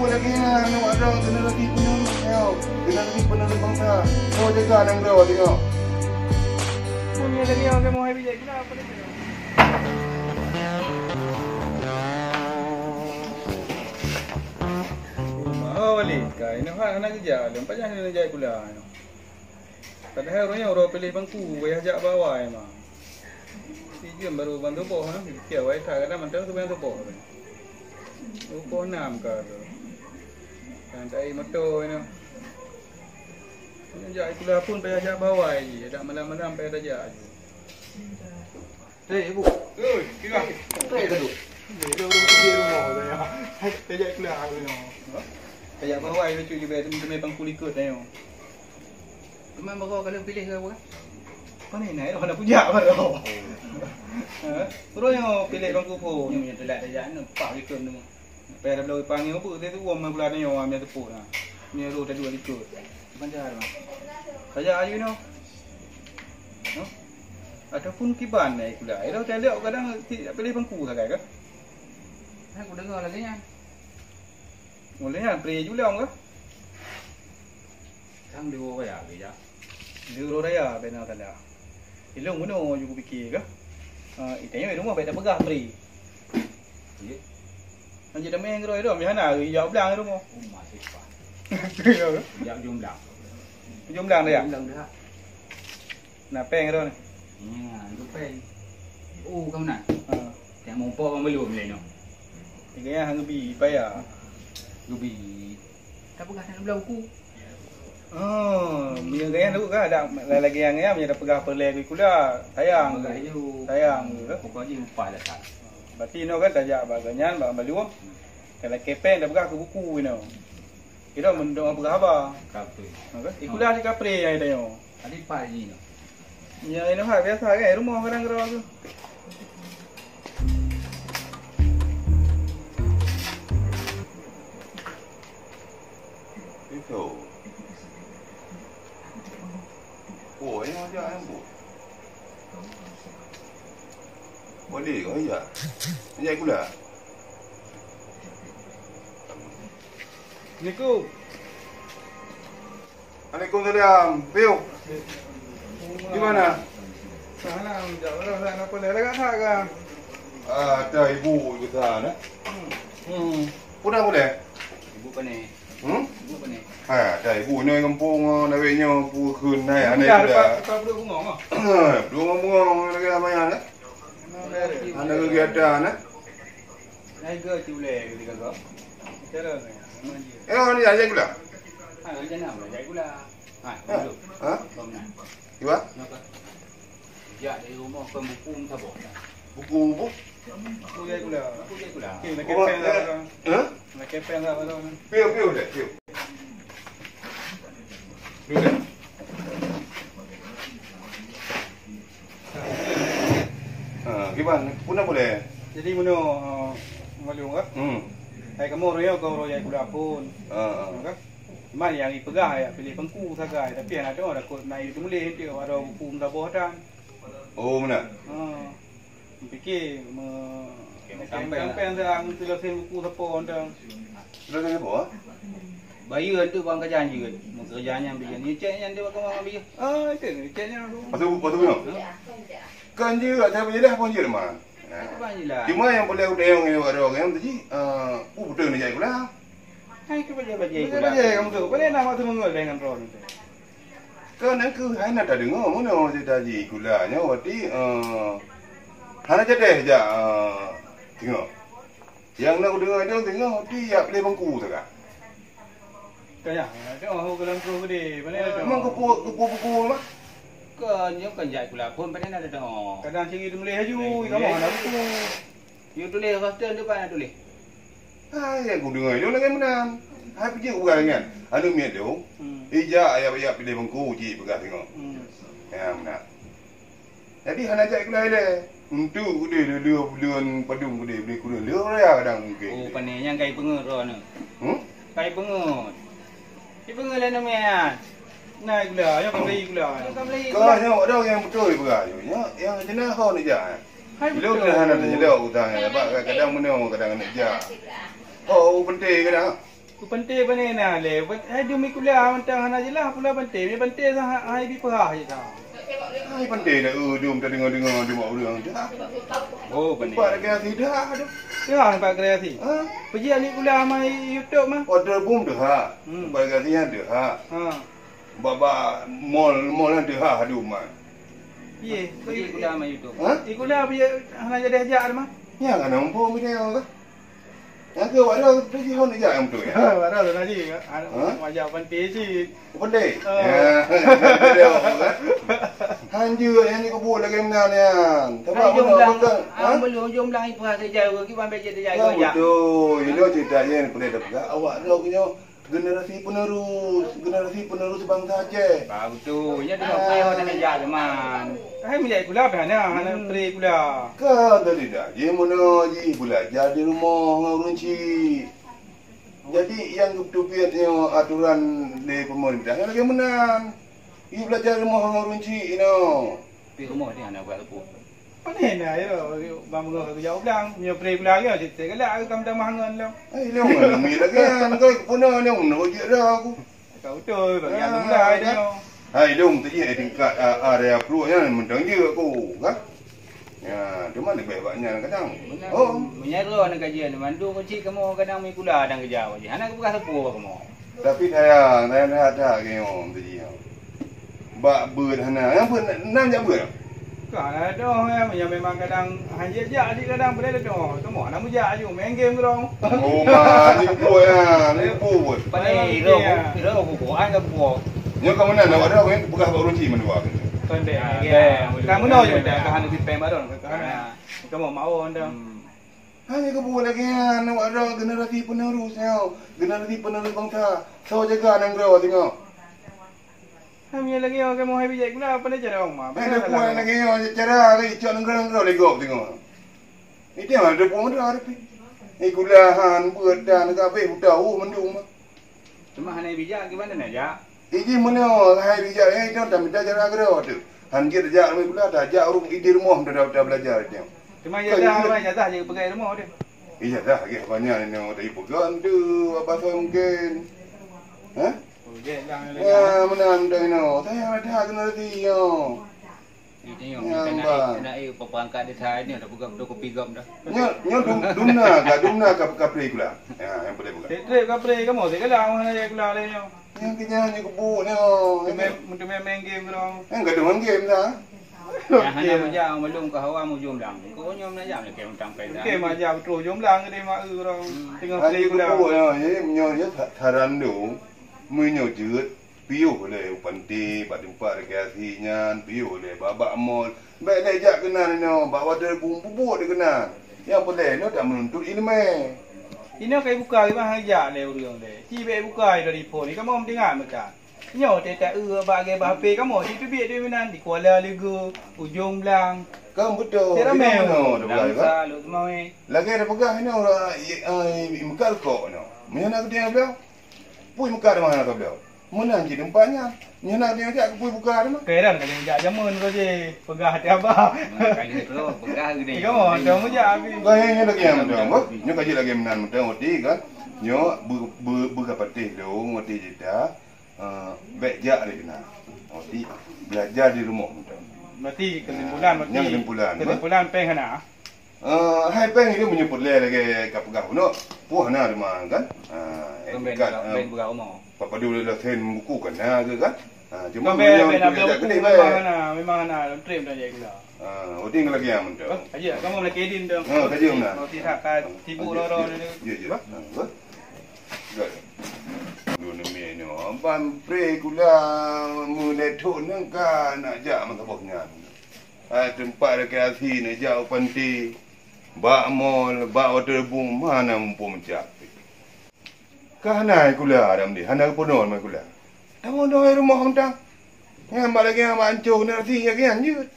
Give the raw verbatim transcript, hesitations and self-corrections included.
Lagèe nyan, aneuk droe, keuneulheueh lagèe peunyoe, ayo, keuneulheueh lagèe peunyoe bangsa. Soe jaga nanggroe, tengok. Peue nyang lagèe nyoe, kamoe hai bijéh guna, apa dia? Oh, Malik, kai nyoe hana geujak lom, pajan nyoe jak sikula nyoe. Padahai uroe nyoe uroe piléh bangku, payah jak bak awai ma. Sijeuem barô ban tuboh, ha, piké awai that, kadang mantong teubiang tuboh. Ukoh nam ka tu. Dan tai moto nyoe. Nyoe jak sikula pun payah jak bak awai jih, dak malam-malam payah tajak jih. Hei, Ibu. Oi, kira. Hei, tadu. Dia orang pergi rumah saya. Saya jak keluar aku nyoe. Tajak bak awai lucu jih, teumé-teumé bangku likot nyoe. Teuma baroe ka lheueh piléh ke apa? Pane na, hana kujak baroe. Ha? Uroe nyoe piléh bangku phon. Nyoe meunyoe teulat tajak, nyoe pah likot nyoe. Payah tabloe panggil apa? Dia tu uang main bola nyoe, ambil tepuk nah. Ni roh tadi likot. Kiban cara, Bang. Saja ayu noh. Noh. Ataupun kiban naik pula. Iro tadi kadang si tak pilih bangku sagai ke? Aku dengar lagi nyan. Boleh nyan, pri julong ke? Sang dua raya ke, ya? Dua raya bena tanda. Ilong guna ju kupikir ke? Ah, itanya di rumah baik dah pegang pri. Iya. Anjir dah main ke roh, dah main hana, ya blang di rumah. Oh, masih pak. Ya ke? Ya jumlah. Jumlah dah ya? Jumlah dah. Nah, peng dah ni. Ya, itu peng. Oh, kamu nak? Ha. Yang mau pok orang belum lain tu. Tiga yang hang bi payah. Gubi. Tak pegang nak belah buku. Oh, meunyoe gaya tu kan ada lagi yang ya, meunyoe dah pegang perlé kula, sayang. Pegang tu. Sayang tu. Pokok je lupa dah tak. Berarti inoe kan tajak bak ganyan, bak balum. Kalau kepeng dah pegang ke buku inoe. Kira mendong pegang haba. Betul. Ha, kan? Ikula si kapri yang itu nyoe. Tadi pak ni tu. Ya, inoe ha biasa kan, rumah kadang kira tu. Itu. Oh, yang aja yang bu. Boleh kau ya. Yang gula. Assalamualaikum. Waalaikumsalam. Piu. Di mana? Salam, jauh lah, nak apa dah lewat tak kan? Ah, ada ibu ke sana. Hmm. Pun dah boleh? Ibu pané. Hmm? Ibu pané. Ha, ada ibu ni kampung, oh, nak wek nyo, pu khun nai, anai sudah. Apa, apa duduk bunga, mah? Dua bunga, nak kira banyak, eh? Ada kegiatan, eh? Nai ke cule ketika kau? Cara ni, memang dia. Eh, ni aja gula. Ha, macam mana? Macam gula. Ha, ha? Dulu. Ha? Kau nak. Iwa? Kenapa? Jak dari rumah kau buku saboh. Buku, buku? Buku jadi gula. Buku jadi gula. Okey, nak kepeng lah. Ha? Nak kepeng lah kalau ni. Piu, piu deh, piu. Piu deh. Ha, gimana? Pun boleh. Jadi meunoe, uh, Malu, kan? Hmm. Hai kamu royok kau royok gula pun. Ha, ha. Kan? Cuma yang dipegang ya pilih pengku sagai, tapi yang ada orang kot naik itu mulai dia ada hukum saboh tan. Oh, mana? Ha. Fikir me Okey, sampai lah. Sampai dah selesai buku sapo dah. Sudah ada apa? Bayu tu bang kerja je. Mau kerja yang bijan. Ni cek yang dia bakal ambil. Ah, itu ni cek yang tu. Pasal buku tu no. Kan je tak saya jelas pun je mah. Apa je lah. Cuma yang boleh udah yang ada orang tu ji. Ah, ku betul ni jai pula. Hai ke baca-baca. Baca-baca kamu tu. Boleh nak waktu mengol dengan roh tu. Keuneuk keuh hana tadeungoe meunoe cerita jih gula nyoe, berarti, eh, hana jadeh jak, eh, teungoh. Nyang na kudeungoe nyoe teungoh, berarti jak piléh bangku sagai. Ka nyan, tengok ho dalam troh gede, mana ada. Memang kupu-, kupu-kupu mah. Kan, nyoe kan jak gula pun, pada na ada tengok. Kadang sini teumulih laju, kamu hana buku. Yue tuléh, roster tu pan tuléh. Hai, nyang kudeungoe nyoe lagèe meunan. Hai, peujeuet ureueng nyan. Aneuk miet lôn. Hmm. Ijak ayah-ayah piléh bangku cit peugah singoh. Hmm. Ya, meunan. Jadi, hana jak gulai lé. Untuk udeh lé, lé, buleuen padum udeh, beli kureueng lé raya kadang mungkin. Oh, pane nyang kai peungeut droeneuh. Hmm? Kai peungeut. Kai peungeut lé namian. Nah, gula, nyoe ka beli gula. Nyoe ka beli gula. Kau nyoe, ada nyang beutôi peugah nyoe. Nyoe, nyang jeunah kau ni jak, eh. Hai, betul. Bila udah hana terjadi utang, ya, Pak, kadang meunoe, kadang aneuk jak. Oh, penting kadang. Peunteng pane na lé. Hai dum i kuliah mantong hana jeulaih pula peunteng. Mie peunteng sa hai bi peurah je sa. Hai peunteng dah, eh, dum tadeungoe-deungoe dum ureueng dah. Oh, pane. Tempat rekreasi dah tu. Ya, tempat rekreasi. Ha? Peujeuet ni kuliah mai YouTube mah. Waterboom dah. Hmm. Tempat rekreasi dah. Ha. Bak-bak mall, mall dah dum mah. Ye, i kuliah mai YouTube. Ha? I kuliah peujeuet hana jadi ajak mah. Ya, kan nampak video kah? Nyang keu awak droe teuh jih hon jak nyang beutôi. Awak droe teuh jih, ha? Wajah pantai cit. Pandai? Oh. Ya. Hanjeuet nyang jikeubuet lagèe meunan nyan. Sabab bunoe peugah, ha? Meuleuh ujong blang ipeugah saja, kiban bèk jeuet saja. Ya, beutôi. Inoe cerita nyan peue tapeugah. Awak droe nyoe generasi penerus, generasi penerus bansa Aceh. Bah, beutôi. Nyan teuma payah dan jak zaman. Hai meujak kuliah pih hana, hana pre kuliah. Kan tadi dah. Jih meunoe jih belajar di rumoh ngon ureueng chik. Jadi nyang geuteubiet nyoe aturan lé pemerintah nyan lagèe meunan. Ih belajar rumoh ngon ureueng chik inoe. Di rumoh ni hana buat leupah. Pane na yo bang beungoh geujak u blang, nyoe pre blang yo cit galak ka meutamah ngon lom. Hai lom mi lagèe nyan koi puna nyang meunoe jeuet dah aku. Ka beutôi bagi anu mulai dah nyoe. Hai lom tu jih tingkat area pruet nyan mantong jeuet aku kan. Ya, cuma leubeh bak nyan kadang. Oh. Meunyoe droeneuh kajian mandum cit kamoe kadang mi kula dan keujaweueb jih. Hana geupeugah sapeue bak kamoe. Tapi sayang, sayang that that keu nyoe teuji nyoe. Bak beuet hana, nyang beuet nan jak beuet. Ka na doh ya, meunyoe memang kadang hanjeuet jak di kadang boleh doh. Kamoe hana meujak aju main game keudroe. Oh, ma, ni beuet ya, ni beuet. Pane iro, iro bubukan ka bubukan. Nyoe ka meunan awak dah peugah bak ureueng chik mandua. Kan deh. Ka meunoe je dah ka hana sipeng baron ka hana. Kamoe mawon dah. Hana keubuet lagèe nyan, awak droe generasi penerus nyoe, generasi penerus bansa. Soe jaga nanggroe singoh? Hana lagèe nyoe kamoe hai bijéh gula, pane cara ma? Hana keubuet lagèe nyoe, cara lagèe cok nanggroe-nanggroe lé gob singoh. Itu yang ada pun ada tapi. Ni gula han buet dan ka habéh buta uh mandum. Cuma hana bijak gimana nak jak? Iji meunyoe hai bijak nyan, itu tamita cara keudroe tu. Han jeuet jak ramé gula, tajak ureueng di rumoh dah, dah belajar nyoe. Cuma ijazah, ijazah je peugah rumoh tu. Ijazah lagèe banyak nyoe tadi peugah tu, apa soe mungkin. Ha? Oh, je lah. Ya, meunan dah inoe. Saya ada generasi nyoe. Itu nyoe, nyang kena ba. Kena eh, perangkat desa ini ada pegang betul kopi gam dah. Nyoe, nyoe dum-, dumna ka, dumna ka, ka pre gula. Ya, yang boleh buka. Trép ka pre kamoe, segala mana ya gula lain nyoe. Yang kenyang ni kebuk nyoe. Teumé, teumé main game dong. Yang gaduh main game dah. Yang hana meujak, belum ke hawa mujung dang. Kau nyoe nak jam lagi tang pai dah. Oke, mak jam terus jom lang dia mak urang. Hmm. Tengah play gula. Kebuk nyoe, nyoe, nyoe saran dong. Meunyoe jeuet, piôh lé u panti, bak teumpat rekreasi nyan, piôh lé bak, bak mall. Bèk lé jak keunan inoe, bak waterboom peubuet keunan. Nyang peureulèe nyoe tameununtut ileumèe. Inoe ka ibuka, memang jak lé ureueng lé. Ci bèk ibuka dari phon, kamoe meudengar meukat. Nyoe teuh ta-eu bak lagèe bak H P kamoe, ci teubiet di meunan, di Kuala Leugo, Ujong Blang. Kan beutôi. Ramè. Lagèe tapeugah inoe, meukat kok inoe. Meunyoe nak geutanyoe beudoh, pui meukat mah hana ka beudoh. Meunan cit teumpat nyan. Nyoe na teuh jak keu pui buka teuma. Keu heran ka jak jameun tu je. Peugah hati abah. Ka jeuet tu, peugah geude. Iko mo, dah meujak habis. Bah, nyoe lagèe nyan mantong, bah. Nyoe ka jeuet lagèe meunan mantong, roti kan. Nyoe beu-, beu-, beuka patéh dong, roti jita. Eh, bèk jak lé keunan. Roti belajar di rumoh mantong. Berarti kesimpulan, berarti kesimpulan, bah. Kesimpulan péng hana. Eh, hai péng itu meunyoe peureulèe lagèe ka peugah bunoe, puih na teuma kan? Ah, eh, kan, eh, papadu lé sen buku kan na ke kan? Ah, cuma meunyoe untuk jak keudéh bae. Memang na, memang na, trép dah jadi gula. Ah, uding lagi yang mantap. Aja, kamu nak kedin tu. Ah, kerja mana? Roti tak kat sibuk lorong ni. Ya, ya. Ah, apa? Gak. Dunia ni, ban pre gula meulethok nang ka nak jak masa boh nyan. Hai teumpat rekreasi neujak u panti, bak mall, bak waterboom, hana muphom meucak. Ka hana hai kula lam deh, hana geupeunoh mai kula. Tangoh doh hai rumoh mantang. Nyan bak lagèe nyan bak ancô generasi lagèe nyan jeuet.